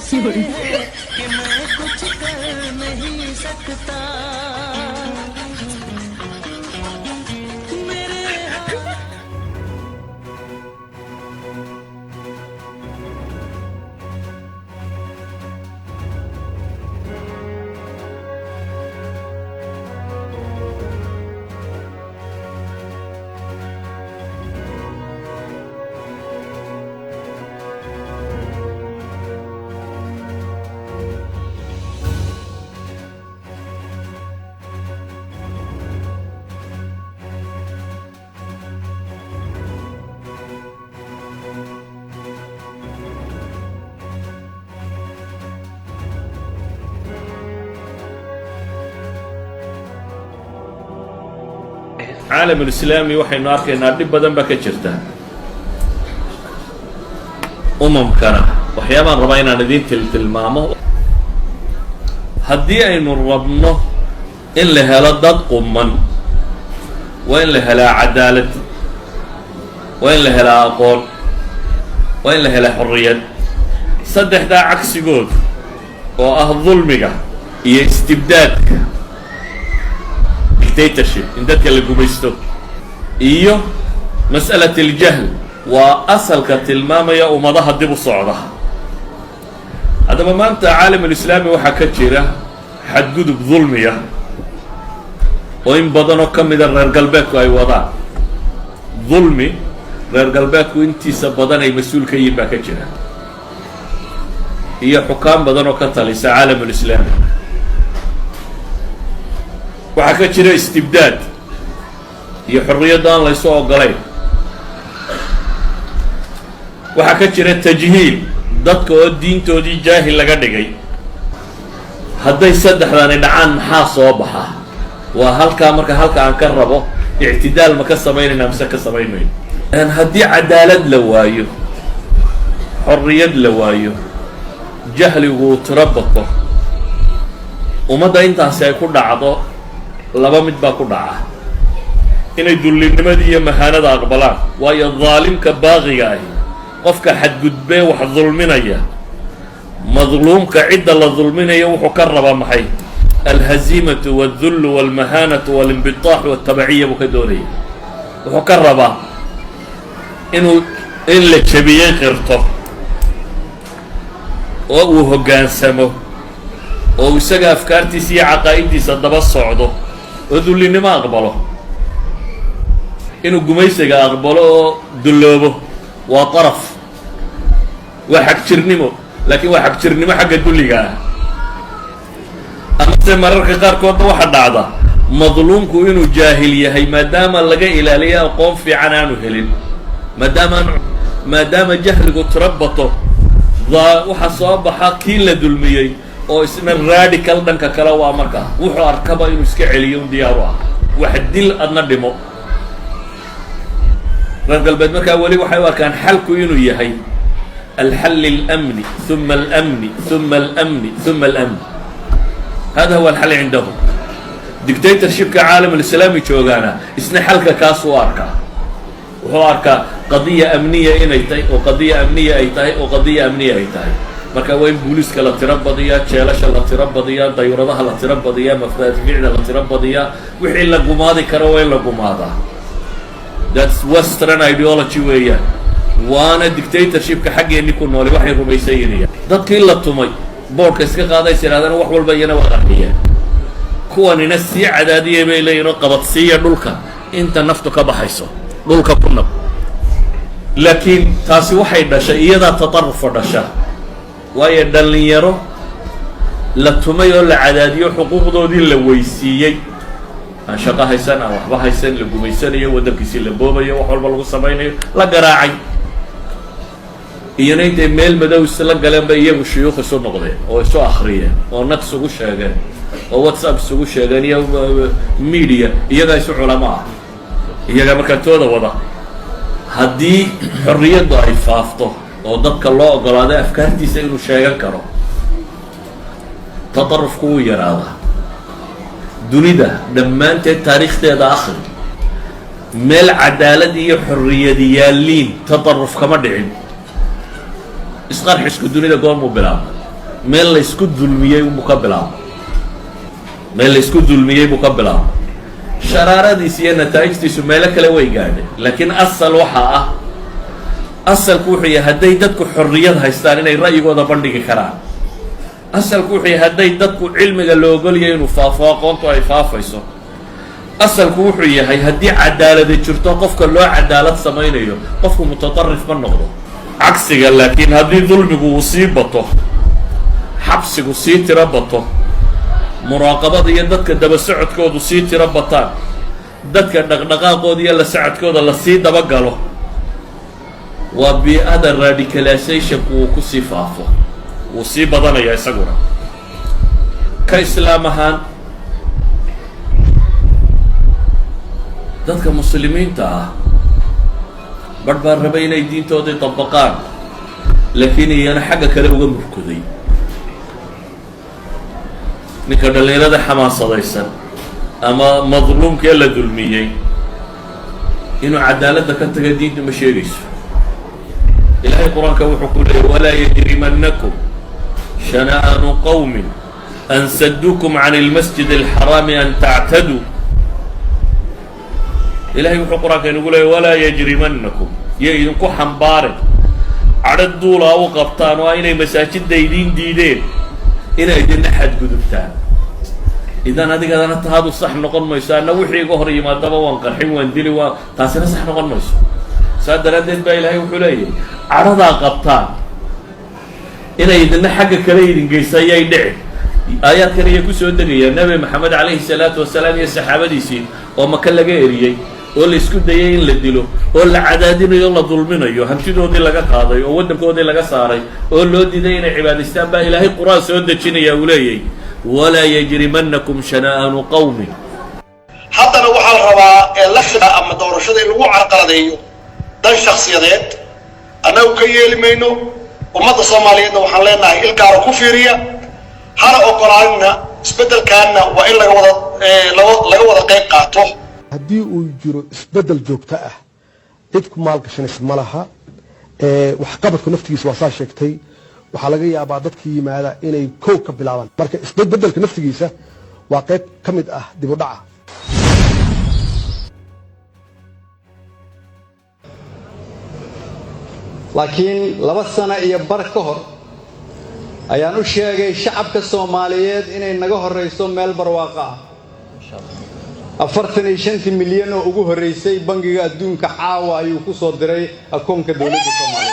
कि मैं कुछ कर नहीं सकता। मेरे Caalamulislaami waxaynu arkaynaa dhib badan baa ka jirta. Umamkana waxyaabaan rabaa inaan idiin tiltilmaamo. Haddii aynu rabno in la helo dad quman, waa in la helaa cadaalad, waa in la helaa aqoon, waa in la helaa xorriyad. Saddexdaa cagsigood oo ah dulmiga iyo istibdaadka, dictatorship, in dadka la gumaysto, iyo mas'alat aljahl, waa asalka tilmaamaya ummadaha dib u socda. Haddaba maanta caalamulislaami waxaa ka jira xadgudub dulmiya oo in badanoo ka mida reer galbeedku ay wadaan. Dulmi reer galbeedku intiisa badan ay mas-uul ka yihin baa ka jira, iyo xukaam badan oo ka talisa caalamulislaami. Waxaa ka jira istibdaad iyo xorriyadda aan laysu ogolayn. Waxaa ka jira tajhiil, dadka oo diintoodii jaahil laga dhigay. Hadday saddexdani dhacaan, maxaa soo baxa? Waa halkaa marka halka aan ka rabo ictidaal ma ka samaynayna mise ka samayn mayno? Haddii cadaalad la waayo, xorriyad la waayo, jahligu uu tiro bato, ummadda intaasi ay ku dhacdo, laba mid baa ku dhaca: inay dullinimadii iyo mahaanada aqbalaan. Waayo, daalimka baaqiga ahi, qofka xadgudbee wax dulminaya, madluumka, cidda la dulminaya, wuxuu ka rabaa maxay? Alhaziimatu waaldullu walmahaanatu walinbitaax waltabaciya buu ka doonaya. Wuxuu ka rabaa inuu in la jebiyey qirto oo uu hoggaansamo oo isaga afkaartiisa iyo caqaa'iddiisa daba socdo oo dullinimo aqbalo, inuu gumaysiga aqbalo oo dulloobo. Waa daraf, waa xagjirnimo, laakiin waa xagjirnimo xagga dulliga ah. Amase mararka qaarkoodna waxaa dhacda madluumku inuu jaahil yahay, maadaama laga ilaaliyo aqoon fiican aanu helin, maadaama jahligu tiro bato, waxaa soo baxa kii la dulmiyey oo isna radical dhanka kale. Waa markaa wuxuu arkaba inuu iska celiyo un diyaaru ah, wax dil adna dhimo. Reer galbeed markaa weli waxay u arkaan xalku inuu yahay alxal اlamni ثuma alamni ثuma alamni ثuma alamni. Hada huwa alxal cindahum. Dictatorshipka caalam alislaami joogaana isna xalka kaasuu arkaa. Wuxuu arkaa qadiya amniya inay tahay, oo qadiya amniya ay tahay, oo qadiya amniya ay tahay. Marka waa in booliiska la tiro badiyaa, jeelasha la tiro badiyaa, dayuradaha la tiro badiyaa, mafaaficda la tiro badiyaa, wixii la gumaadi karo waa in la gumaadaa. That's Western ideology weeyaan, waana dictatorshipka xaggeennii ku noolay waxay rumaysan yihiin. Dadkii la tumay boodhka iska qaadaysa yidhahdana wax walba iyana waa qarxiyeen. Kuwanina sii cadaadiyay bay leeyihin oo qabadsiiya dhulka inta naftu ka baxayso, dhulka ku nab. Laakiin taasi waxay dhashay iyadaa tatarufa dhasha, waayo dhallinyaro la tumay oo la cadaadiyo, xuquuqdoodii la weysiiyey, aan shaqo haysan, aan waxba haysan, la gumaysanayo, waddankiisii la boobayo, wax walba lagu samaynayo, la garaacay, iyona intay meel madow isla galeen bay iyagu shuyuukh isu noqdeen oo isu akriyeen oo nat isugu sheegeen oo WhatsApp isugu sheegeen iyo media. Iyagaa isu culamo ah, iyagaa markaa tooda wada. Haddii xorriyaddu ay faafto oo dadka loo ogolaado afkaartiisa inuu sheegan karo, tatarufku wuu yaraadaa. Dunida dhammaanteed taariikhdeeda akhri, meel cadaalad iyo xorriyadi yaalliin tataruf kama dhicin. Isqarxisku dunida goormuu bilaabmay? Meel laysku dulmiyey buu ka bilaabmay, meel laysku dulmiyey buu ka bilaabmay. Sharaaradiis iyo nataa'ijtiisu meelo kale way gaadhay, laakiin asal waxaa ah, asalku wuxuu yahay hadday dadku xorriyad haystaan inay ra'yigooda bandhigi karaan. Asalku wuxuu yahay hadday dadku cilmiga la ogolyahay inuu faafo, aqoontu ay faafayso. Asalku wuxuu yahay haddii cadaaladi jirto, qofka loo cadaalad samaynayo, qofku mutatarif ma noqdo. Cagsiga laakiin, haddii dulmigu uu sii bato, xabsigu sii tiro bato, muraaqabada iyo dadka daba socodkoodu sii tiro bataan, dadka dhaqdhaqaaqooda iyo la socodkooda lasii dabagalo, waa bii-ada radicalizationku uu kusii faafo, wuu sii badanaya isaguna. Ka Islaam ahaan, dadka Muslimiinta ah barh baa rabay inay diintoodii dabaqaan, laakiin iyana xagga kale uga murkoday. Ninka dhallinyarada xamaasadaysan ama madluumkee la dulmiyey inuu cadaaladda ka taga diintu ma sheegayso. Ilaahay Qur-aanka wuxuu ku leeyay: "Walaa yajrimannakum shana'anu qowmin an saduukum can اlmasjid اlxaraami an tactaduu." Ilahay wuxuu Qur-aanka inagu leeyay: "Walaa yajrimannakum", yo idinku xambaarin cadho duulaa u qabtaan oo ah inay masaajidda idiin diideen inay idinna xadgudubtaan. Idan adigadana taadu sax noqon mayso. Anna wixii iga hor yimaadaba waan qarxin, waan dili, waa taasina sax noqon mayso. Saa daraaddeed baa Ilaahay wuxuu leeyahay: cadhadaa qabtaan inay idinna xagga kale idin geysa ayay dhicin. Aayaadkan ayay kusoo degayaan Nebi Maxamed calayhi salaatu wasalaam iyo saxaabadiisii oo Maka laga eriyey, oo la isku dayay in la dilo, oo la cadaadinayo o la dulminayo, hantidoodii laga qaaday oo waddankoodii laga saaray, oo loo diiday inay cibaadaystaan, baa Ilaahay Qur-aan soo dejinaya, uu leeyay: "Walaa yajrimanakum shana'aanu qowmin". Haddana waxaa la rabaa ee la xida ama doorashada in lagu carqaladeeyo dan shaksiyadeed. Annagu ka yeeli mayno. Ummadda Soomaaliyeedna waxaan leenahay il gaara ku fiiriya, hana ogolaanina. Isbeddelkaanna waa in laga wada laga wada qayb qaato. Haddii uu jiro isbeddel joogto ah, cid ku maalgashanaysa ma laha. Waxqabadku naftigiisa waa saa sheegtay, waxaa laga yaabaa dadkii yimaada inay kow ka bilaabaan. Marka isbedbedelka naftigiisa waa qayb ka mid ah dib u dhaca. Laakiin 2 sano iyo bar ka hor ayaan u sheegay shacabka Soomaaliyeed inay naga horrayso meel barwaaqo ah. 45-tii milyan oo ugu horraysay Bangiga Adduunka caawa ayuu ku soo diray akoonka dowladda Soomaaliyeed.